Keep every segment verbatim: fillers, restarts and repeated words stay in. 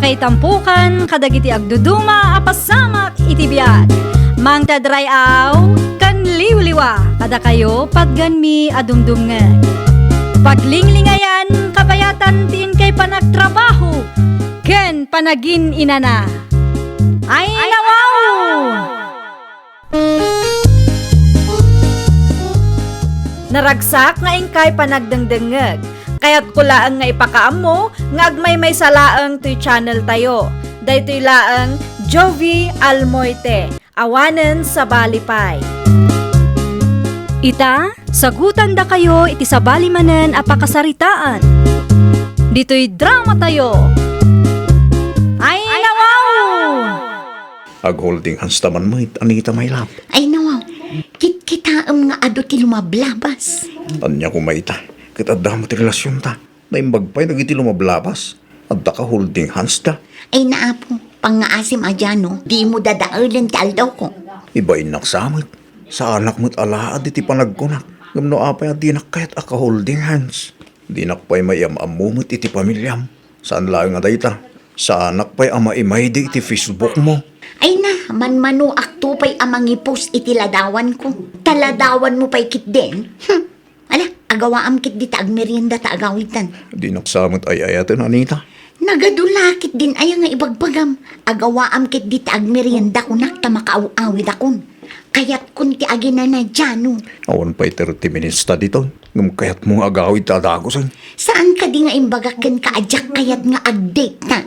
Ay tampukan kadagiti agduduma a pasamak iti biag. Mangted ray-aw ken liwliwa kadakayo patgenmi a dumdumngeg. Paglinglingayan, kabayatan ti inkay panagtrabaho ken panagin-inana. Ay, nawaw! Naragsak nga inkay panagdengdengngeg. Kayatko laeng nga ipakaammo nga agmaymaysa laeng toy channel tayo. Daytoy laeng Jovie Almoite, awanen sabali pay. Ita, sagutandakayo iti sabali manen a pakasaritaan. Ditoy drama tayo. Ay, nawaw! Ag-holding hands ta man met, Anita, my love. Ay, nawaw. Kitkitaem nga adu ti lumablabas. Ania koma ita? Ket adda met ti relasionta. Naimbag pay dagiti lumablabas. Adda ka holding hands da. Ay, naapo. Pangngaasim a Jano, dimo dadaelen ti aldawko. Ibainnak sa met. Saanak met alaad iti panagkunak. Ngem no apay a dinak kayat a ka-holding hands? Dinak pay maiyam-ammo met iti pamiliam. Saan laeng a dayta. Saanak pay a maimaydi iti Facebook mo. Ay na, manmanoakto pay a mangipost iti ladawanko. Ta ladawanmo pay ketdin. Hmm. Ala, agawaam ketdi ta agmerienda ta agawidtan. Dinak sa met ay-ayaten, Anita. Nagadu la ketdin aya nga ibagbagam. Agawaam ketdi ta agmerienda kunak ta makaaw-awidakon. Kayatkon ti aginana, Jano. Awan pay thirty minutes ta ditoy. Ngem kayatmo nga agawid ta adagusen. Saan kadi nga imbagak kenka a diak kayat nga ag-date ta?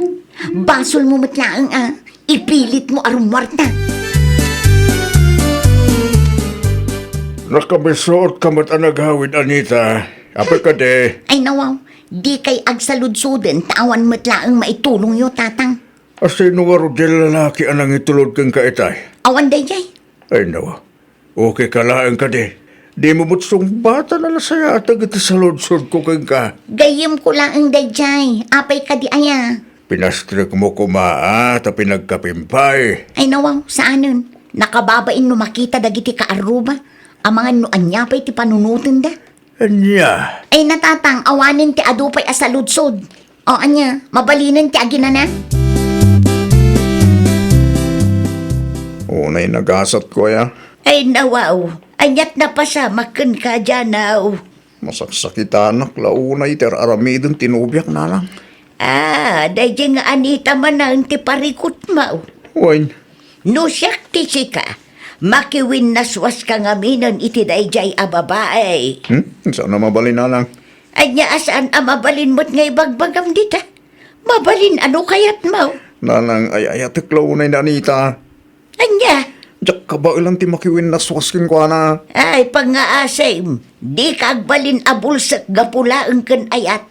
Basolmo met laeng a ipilitmo a rummuarta. Nakabisuot ka met a nagawid, Anita. Apay kadi? Ay, nawaw. Dikay agsaludsoden ta awan met laeng maitulongyo, Tatang. A sino ngarud diay lalaki a nangitulod kenka itay? Awan daydiay. Ay, nawa. Okay ka laeng kadi. Dimo met sungbatan a nasayaat dagiti saludsodko kenka. Gayyemko laeng daydiay. Apay kadi aya? Pinastrekmo koma a ta pinagkapim pay. Ay, nawaw, saanen. Nakababain no makita dagiti kaarruba. Amangan no ania pay ti panunotenda. Ania? Ay, natatang, awanen ti adu pay a saludsod. O, ania, mabalinen ti aginana? Unay nagasatko aya. Ay, nawaw. Aniat napasamak kenka, Janaw. Masaksakitanak la unay ti ar-aramiden ti nobiak, nanang. Ah, daydiay nga Anita manen ti parikutmo. Wen. No siak ti sika, makiwinnaswaska ngaminen iti daydiay a babai. Hmm? Saan a mabalin, nanang? Ania a saan a mabalin met nga ibagbagam dita? Mabalin a no kayatmo. Nanang, ay-ayatek la unay ni Anita. Ania? Diak kabaelan ti makiwinnaswas kenkuana. Ay, pangngaasim, dika agbalin a bulsek gapu laeng ken ayat.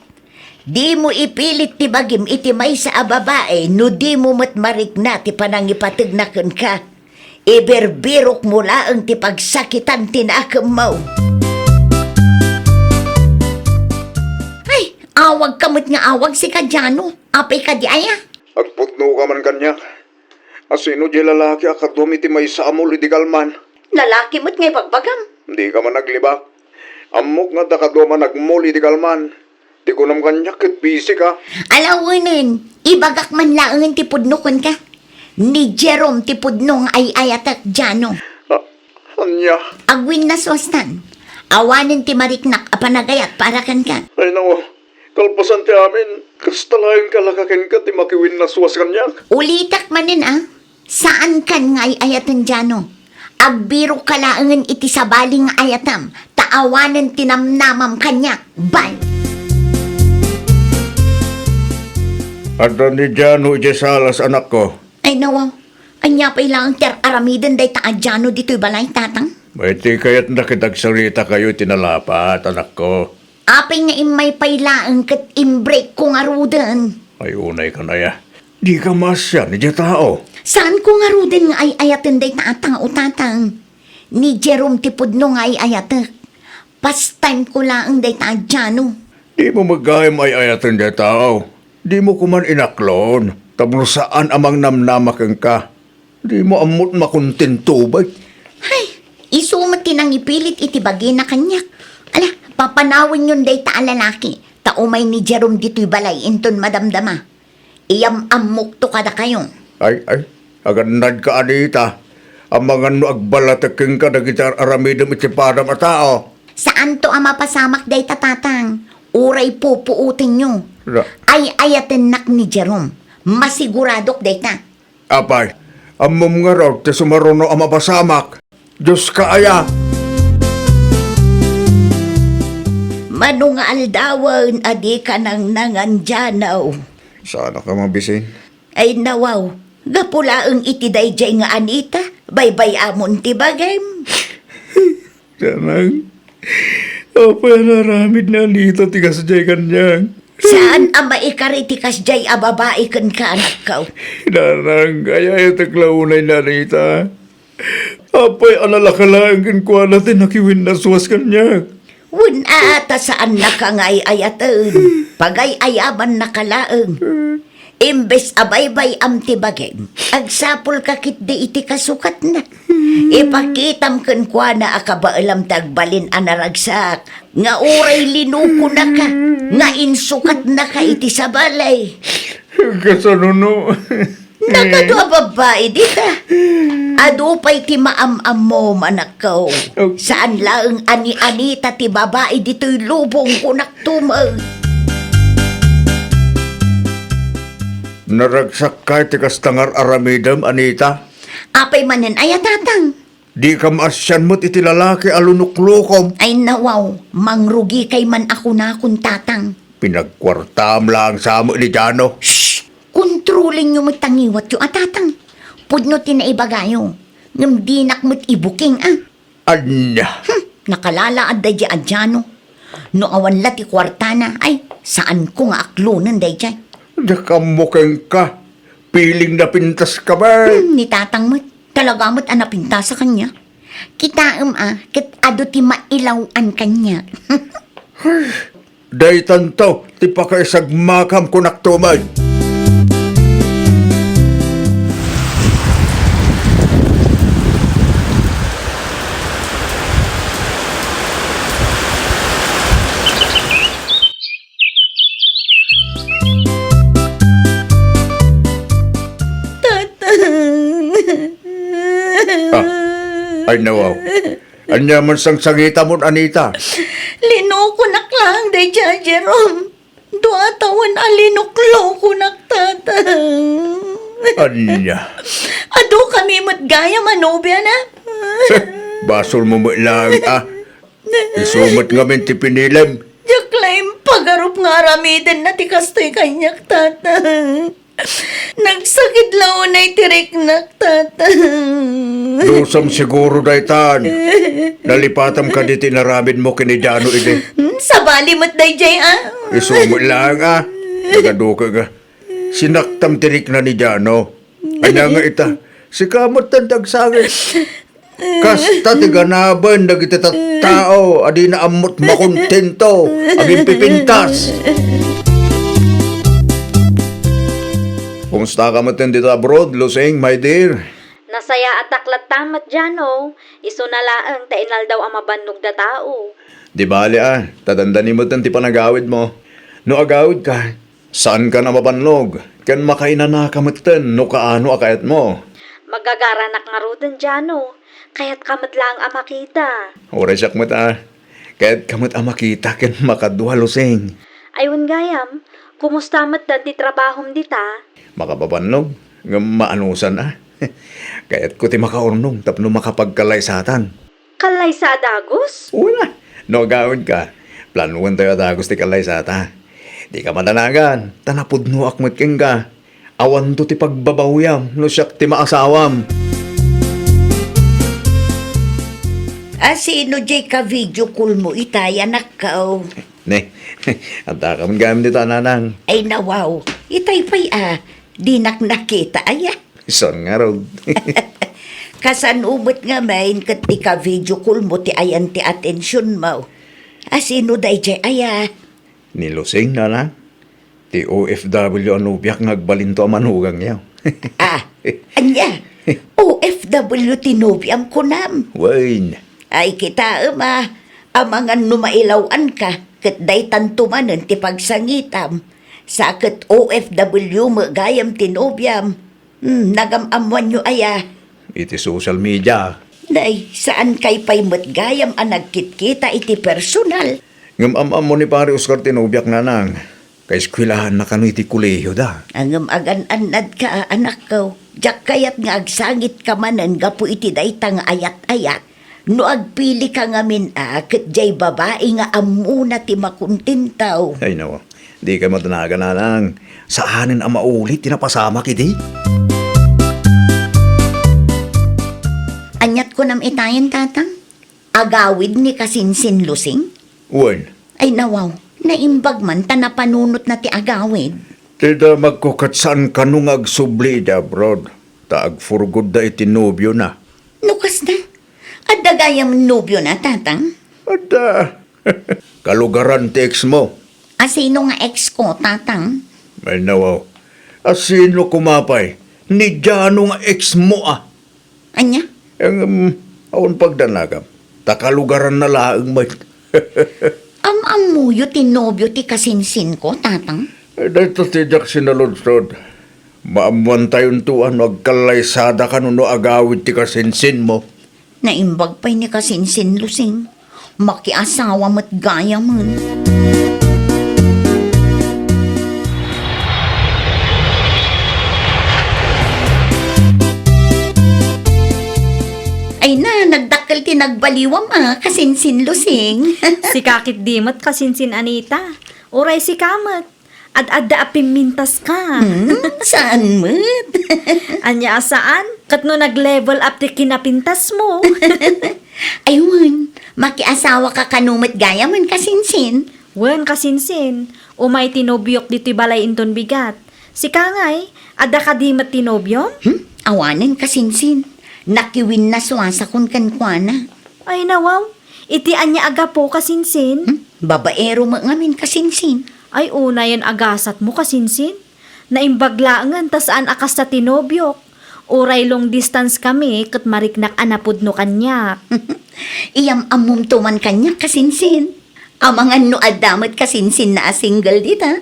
Dimo ipilit ti bagim iti maysa a babai no dimo met marikna ti panangipategna kenka. Ibirbirokmo laeng ti pagsakitan ti nakemmo. Ay, awagka met nga awag sika, Jano. Apay kadi aya? Agpudnoka man kaniak. A sino diay lalaki a kaduam iti maysa a mall idi kalman? Lalaki met nga ibagbagam. Dika man aglibak. Ammok nga adda kaduam a nagmall idi kalman. Ti kunam kaniak ket busy ka. Alawenen, ibagak man laengen ti pudno kenka. Ni Jerome ti pudno nga ay-ayatek, Jano. A-, ania? Agwinnaswastan. Awanen ti mariknak a panagayat para kenka. Ay, nawa. Kalpasan ti amin, kasta laeng kalaka kenka ti makiwinnaswas kaniak. Ulitek manen a, saankan nga ay-ayaten, Jano. Agbirokka laengen iti sabali nga ayatem, ta awanen ti namnamam kaniak. Bye! Adda ni Jano idiay salas, anakko. Ay, nawaw. Ania pay laeng ti ar-aramiden dayta a Jano ditoy balay, Tatang? Mayat ti kayatna ket agsaritakayo iti nalapat, anakko. Apay nga immay pay laeng ket imbreakko ngaruden? Ay, unay kan aya. Dika maasian idiay tao. Saanko ngaruden nga ay-ayaten dayta a tao, Tatang. Ni Jerome ti pudno nga ay-ayatek. Pastime ko laeng dayta a Jano. Dimo met gayam ay-ayaten diay tao. Dimo koman inaklon, tapno saan a mangnamnama kenka. Dimo ammot makontento bay. Hay, isu met ti nangipilit iti bagina kaniak. Ala, papanawenyon dayta a lalaki, ta umay ni Jerome ditoy balay inton madamdama. Iyam-ammokto kadakayo. Ay, ay, agannadka, Anita. Amangan no agballatek kenka dagiti ar-aramidem iti padam a tao. Saanto a mapasamak dayta, Tatang. Uray pupuotenyo. Ra- Ay-ayatennak ni Jerome. Masiguradok dayta. Apay, ammom ngarud ti sumaruno a mapasamak? Dioska aya? Mano nga aldawen a dika nangnangan, Jano? Saanka mabisin? Ay, nawaw, gapu laeng iti daydiay nga Anita, baybay-amon ti bagim. Nanang, apay a naaramid ni Anita ti kasdiay kaniak? Saan a maikari ti kasdiay a babai kenka, anakko. Nanang, ay-ayatek la unay ni Anita. Apay a nalaka laeng kenkuana ti nakiwinnaswas kaniak? Wen a, ta saannaka nga ay-ayaten. Pagay-ayabannaka laeng. Imbes a baybay-am ti bagim, agsapulka ketdi iti kasukatna. Ipakitam kenkuana a kabaelam ti agbalin a naragsak, nga uray linukonaka, nga insukatnaka iti sabali. Kasano no? Nagadu a babbai dita. Adu pay ti maam-ammom, anakko. Oh. Saan laeng a ni Anita ti babai ditoy lubong, kunak tumaw. Naragsakkay ti kasta nga ar-aramidem, Anita? Apay manen aya, Tatang? Dika maasian met iti lalaki a lunuklokom. Ay, nawaw, mangrugikay man a kunakon, Tatang. Pinagkuartaam laeng sa met ni Jano. Shh! Kontrolenyo met ta ngiwatyo a, Tatang. Pudno ti naibagayo, ngem dinak met ibuking a. Ania? Hmm, nakalalaad daydiay a Jano. No awan la ti kuartana, ay, saanko nga aklonen daydiay. Diak ammo kenka. Piling napintaska met. Hmm, ni Tatang met. Talaga met a napintas a kaniak. Kitaem a, ket adu ti mailaw-an kaniak. Daytanto ti pakaisagmakam, kunak tumaw. Tatang. Ah, ay, nawaw. Ania man sangsangitamon, Anita? Linukonak laeng daydiay a Jerome. Dua a tawen a linuklokonak, Tatang. Ania? Adu kami met gayam a nobiana. Basolmo met laeng a. Isu met ngamin ti pinilem. Diak la impagarup nga aramidenna ti kastoy kaniak, Tatang. Nagsakit la unay ti riknak, Tatang. Dusam siguro daytan. Nalipatam kadi ti inaramidmo ken ni Jano idi. Hmm, sabali met daydiay a. Isu met laeng a. Nagaduka nga. Sinaktam ti rikna ni Jano. Ania nga ita? Sika met ti agsangit. Kasta ti ganaben dagiti tattao a dina ammot makontento, agimpipintas. Kumusta ka met dita abroad, Lusing, my dear? Nasayaatak latta met, Jano. Isuna laeng ta inaldaw a mabannogda tao. Di bali a, ta dandani met ti panagawidmo. No agawidka, saankan a mabannog, ken makainanaka metten no kaano a kayatmo. Magagaranak ngaruden, Jano. Kayatka met laeng a makita. Uray siak met a. Kayatka met a makita ken makadua, Lusing. Ay, wen gayam, kumusta met ti trabahom dita? Makapabannog, ngem maanusan a. Kayatko ti makaurnong tapno makapagkallaysatan. Kallaysa a dagus? Wen a, no agawidka, planuentayo a dagus ti kallaysata. Dika madanagan, ta napudnoak met kenka. Awanto ti pagbabawyam no siak ti maasawam. A, sino diay ka-video call mo itay, anakko? Ne, adda ka met gayam dita, nanang. Ay, nawaw, itay pay a, dinak nakita, aya. Saan ngarud? Kasano met ngamin ket ti ka-video call mo ti ayan ti atensionmo? A, sino daydiay aya? Ni Lusing, nanang. Ti O F W a nobiak nga agbalinto a manugangyo. Ah, ania? O F W ti nobiam, kunam? Wen. Ay, kitaem a, amangan no mailaw-anka, ket daytanto manen ti pagsangitam. Sa ket O F W met gayam ti nobiam. Hmm, nagam-ammoanyo aya? Iti social media. Nay, saankay pay met gayam a nagkitkita iti personal. Ngem am-ammo ni Pare Oscar ti nobiak, nanang. Kaeskuelahanna kano iti kolehioda. Ngem agan-annadka, anakko. Diak kayat nga agsangitka manen gapu iti dayta nga ayat-ayat. No agpilika ngamin a, ket diay babai nga ammona ti makontentaw. Ay, nawa. Dika madanagan, nanang. Saanen a maulit ti napasamak idi. Aniat kunam itayen, tatang? Agawid ni kasinsin Lusing? Wen. Ay, nawaw. Naimbag man ta napanunotna ti agawid. Ti damagko ket saan kano nga agsubli iti abroad, ta agfurgodda iti nobiona. No kasta, adda gayam nobiona, tatang? Adda. Kalugaran ti ex mo. Asino nga ex ko, tatang? Ay, nawaw. Asino koma pay? Ni Jano nga ex mo, a. Ania? Ngem, awan pagdanagam. Ta kalugaranna laeng met. Am-ammoyo ti nobio ti kasinsin ko, tatang? Eh, dayta ti diak sinaludsod. Maammoantayonto a no agkallaysada kano no agawid ti kasinsin mo. Naimbag pay ni kasinsin Lusing. Makiasawa met gayamen. Ay na, nagdakkel ti nagbaliwam a, kasinsin Lusing. Sika ketdi met, kasinsin Anita. Uray sika met. Ad-adda a pimmintaska. Hmm, saan met? Ania a saan? Ket no nag-level up ti kinapintasmo? Ay wen, makiasawaka kano met gayamen, kasinsin. Wen, kasinsin. Umay ti nobiok ditoy balay inton bigat. Sika ngay, adda kadi met ti nobiom? Hmm? Awanen, kasinsin. Nakiwinnasuasakon kenkuana. Ay, nawaw. Iti ania a gapu, kasinsin? Hmm? Babaero met ngamin, kasinsin. Ay, unayen a gasatmo, kasinsin. Naimbag laengen ta saan a kasta ti nobiok. Uray long distance kami ket mariknak a napudno kaniak. Iyam-ammomto man kaniak, kasinsin. Amangan no adda met kasinsinna a single dita.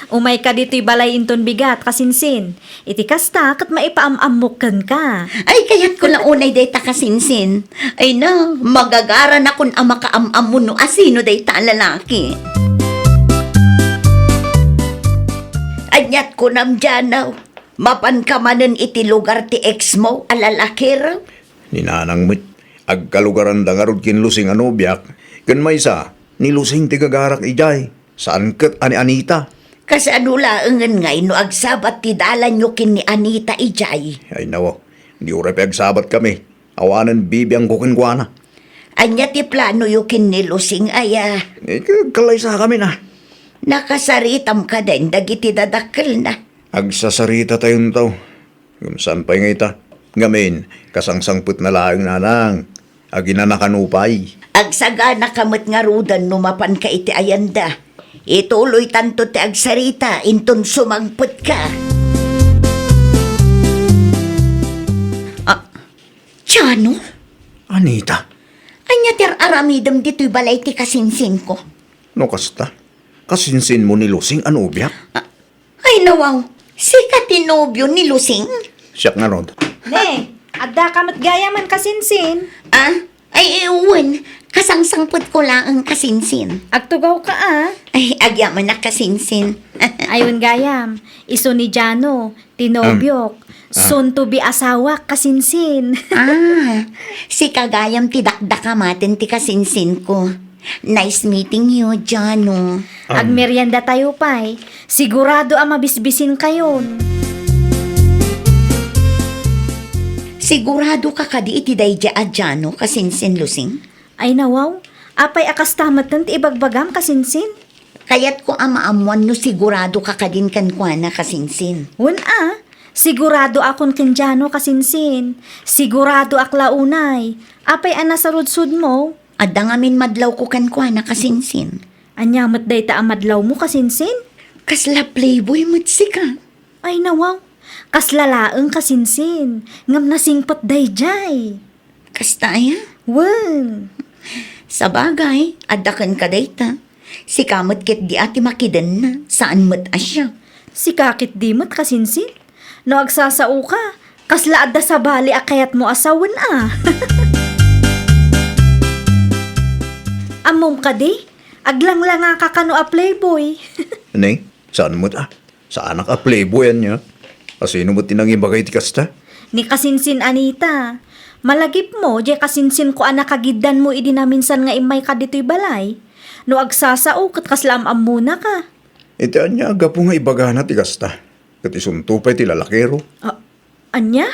Umayka ditoy balay inton bigat, kasinsin. Iti kasta, ket maipaam-ammok kenka. Ay, kayatko la unay dayta, kasinsin. Ay na, magagaranakon a makaam-ammo no asino dayta a lalaki. Aniat kunam, Jano, mapanka manen iti lugar ti ex mo a lalakiro? Ni nanang met, agkalugaranda ngarud ken Lusing a nobiak, ken maysa, ni Lusing ti gagarak idiay. Saan ket a ni Anita? Kasano laengen ngay no agsabat ti dalanyo ken ni Anita idiay? Ay, nawaw. Di uray pay agsabat kami. Awanen bibiangko kenkuana. Ania ti planoyo ken ni Lusing aya? Eh, agkallaysakami na. Nakasaritam kadin dagiti dadakkelna? Agsasaritatayon, taw. Ngem saan pay nga ita? Ngamin, kasangsangpetna laeng, nanang. Aginana kano pay. Agsaganaka met ngaruden no mapanka iti ayanda. Ituloytanto ti agsarita inton sumangpetka. Ah, Jano? Anita? Ania ti ar-aramidem ditoy balay ti kasinsinko? No kasta, kasinsinmo ni Lusing a nobiak? Ah, Ay, nawaw. Sika ti nobio ni Lusing? Siak ngarud. Ne, addaka met gayamen, kasinsin. Ah? Ay, wen. Kasangsangpetko laeng, kasinsin. Agtugawka, a. Ay, agyamanak, kasinsin. Ay, wen gayam. Isu ni Jano, ti nobiok. Ah. Soon to be asawak, kasinsin. Ah, sika gayam ti dakdakamaten ti kasinsinko. Nice meeting you, Jano. Agmeriendatayo pay. Sigurado a mabisbisinkayon. Siguradoka kadi iti daydiay a Jano, kasinsin Lusing? Ay, nawaw. Apay a kasta metten ti ibagbagam, kasinsin? Kayatko a maammuan no siguradoka kadin kenkuana, kasinsin. Wen a, siguradoakon ken Jano, kasinsin. Siguradoak la unay. Apay a nasarudsodmo? Adda ngamin madlawko kenkuana, kasinsin. Ania met dayta a madlawmo, kasinsin? Kasla playboy met sika. Ay, nawaw. Kasla laeng, kasinsin. Ngem nasingpet daydiay. Kasta aya? Wen. Sabagay, adda kenka dayta. Sika met ketdi a ti makidenna, saan met a siak. Sika ketdi met, kasinsin? No agsasaoka, kasla adda sabali a kayatmo a sawen a. Ammom kadi, aglanglangaka kano a playboy. Ne, saan met a. Saanak a playboy ania. A sino met ti nangibaga iti kasta? Ni kasinsin Anita. Malagipmo, diay kasinsinko a nakagiddanmo idi naminsan nga immayka ditoy balay. No agsasao, ket kasla am-ammonaka. Iti ania a gapu nga ibagana ti kasta? Ket isunto pay ti lalakero. A-, ania?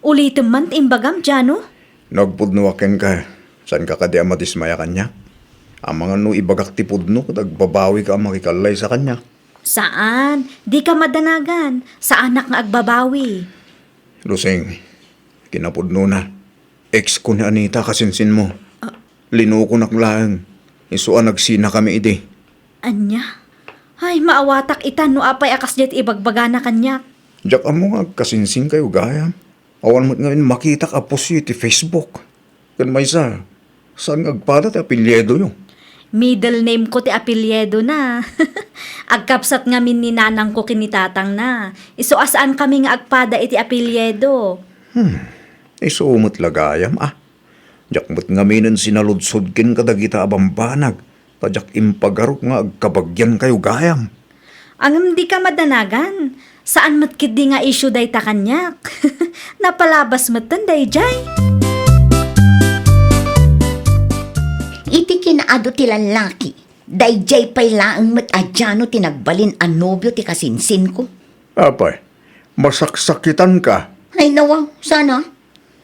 Ulitem man ti imbagam, Jano? No agpudnoak kenka, saanka kadi a madismaya kaniak? Amangan no ibagak ti pudno ket agbabawika a makikallaysa kaniak. Saan, dika madanagan, saanak nga agbabawi. Lusing, kinapudnona, ex ko ni Anita, kasinsinmo. Ah. Linukonak laeng, isu a nagsinakami idi. Ania? Ay, maawatak ita no apay a kasdiay ti ibagbagana kaniak. Diak ammo nga agkasinsinkayo gayam. Awan met ngamin makitak a postyo iti Facebook. Ken maysa, saan nga agpada ti apelyidoyo? Middle name ko ti apelyidona. Agkabsat ngamin ni nanangko ken ni tatangna. Isu a saankami nga agpada iti apelyido. Hmm, isu met la gayam a. Diak met ngaminen sinaludsod ken kadagita a bambanag, ta diak impagarup nga agkabagiankayo gayam. Ngem dika madanagan, saan met ketdi nga issue dayta kaniak. Napalabas metten daydiay. Iti kinaadu ti lallaki, daydiay pay laeng met a Jano ti nagbalin a nobio ti kasinsinko. Apay, masaksakitanka? Ay, nawaw, sana.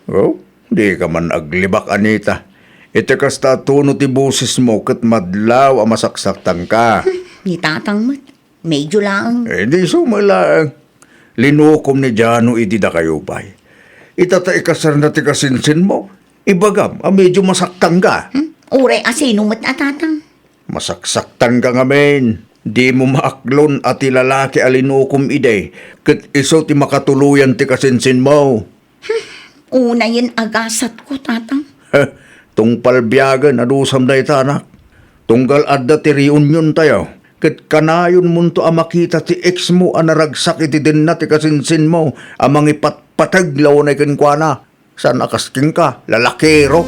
Oh, dika man aglibak, Anita. Iti kasta a tono ti bosesmo ket madlaw a masaksaktanka. Hmm, ni tatang met. Medyo laeng. Eh, di isu met laeng. Linukom ni Jano idi dakayo pay. Ita ta ikasarna ti kasinsinmo, ibagam a medyo masaktanka. Hmm? Uray a sino met a tatang? Masaksaktanka ngamin. Dimo maaklon a ti lalaki a linukom idi ket isu ti makatuloyan ti kasinsinmo. Hmm, unayen a gasatko, tatang. Tungpal biagen a dusam dayta, anak. Tunggal adda ti reuniontayo, ket kanayonmonto a makita ti ex mo a naragsak iti denna ti kasinsinmo a mangipatpateg la unay kenkuana. Saan a kas kenka, lalakero.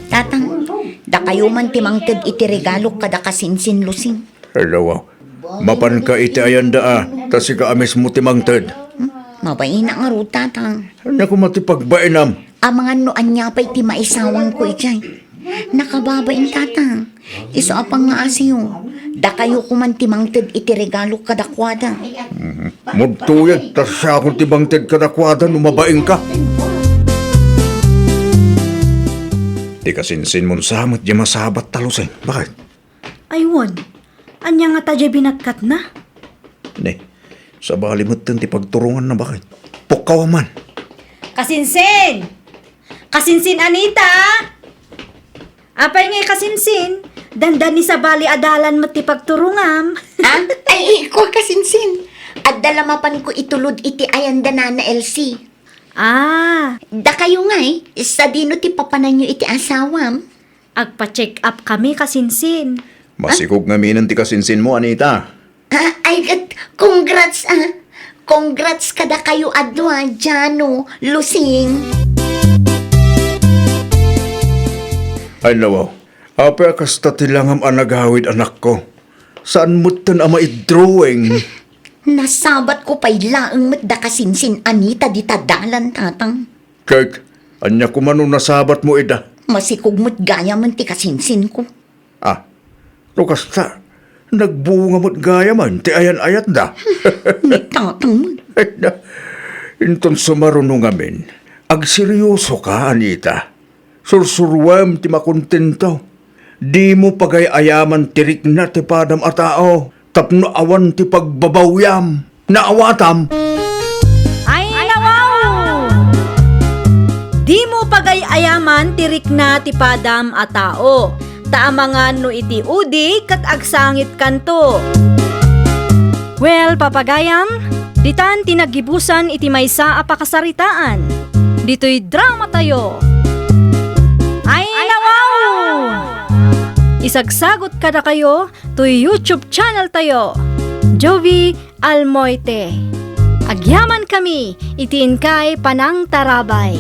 Tatang, dakayo man ti mangted iti regalok kada kasinsin, Lusing. Hello. Mapanka iti ayanda a, ta sika a mismo ti mangted. Hmm? Mabaina ngarud, tatang. Ania koma ti pagbainam? Amangan no ania pay ti maisawangko idiay. Nakababain, tatang. Isu a pangngaasiyo. Dakayo koman ti mangted iti regalo kadakuada. Mhm. Mudtoyen, ta siakon ti mangted kadakuada no mabainka. Ti kasinsinmon sa met diay masabat ta, Lusing. Bakit? Ay wen, ania ngata diay binagkatna? Ne, sabali metten ti pagturonganna, bakit? Pukkaw man. Kasinsin! Kasinsin, Anita! Apay ngay, kasinsin? Dandani sabali a dalan met ti pagturongam. Ah? Ay, iko, kasinsin. Adda la mapanko itulod iti ayanda, Nana Elsie. Ah. Dakayo ngay, sadino ti papananyo iti asawam? Agpa-check up kami, kasinsin. Masikog ngaminen ti kasinsinmo, Anita. Ah, ay, ket congrats, ah. Congrats kadakayo a dua, Jano, Lusing. Ay, nawaw. Apay a kasta ti langam a nagawid, anakko? Saan metten a maidrawing? Nasabatko pay laeng met da kasinsin Anita dita dalan, tatang. Kek, ania koma no nasabatmo ida? Masikog met gayamen ti kasinsinko. Ah, no kasta, nagbunga met gayamen ti ayan-ayatda. Ni tatang met. Inton sumaruno ngamin, agseryosoka, Anita. Sursuruem ti makontento. Dimo pagay-ayaman ti rikna ti padam a tao tapno awan ti pagbabawiam. Naawatam? Ay, nawaw! Dimo pagay-ayaman ti rikna ti padam a tao, ta amangan no iti udig ket agsangitkanto. Well, papagayam, Ditan ti naggibusan iti maysa a pakasaritaan. Ditoy dramatayo. Ay, nawaw! Isagsagot kadakayo toy YouTube channel tayo, Jovi Almoite. Agyamankami iti inkay panangtarabay.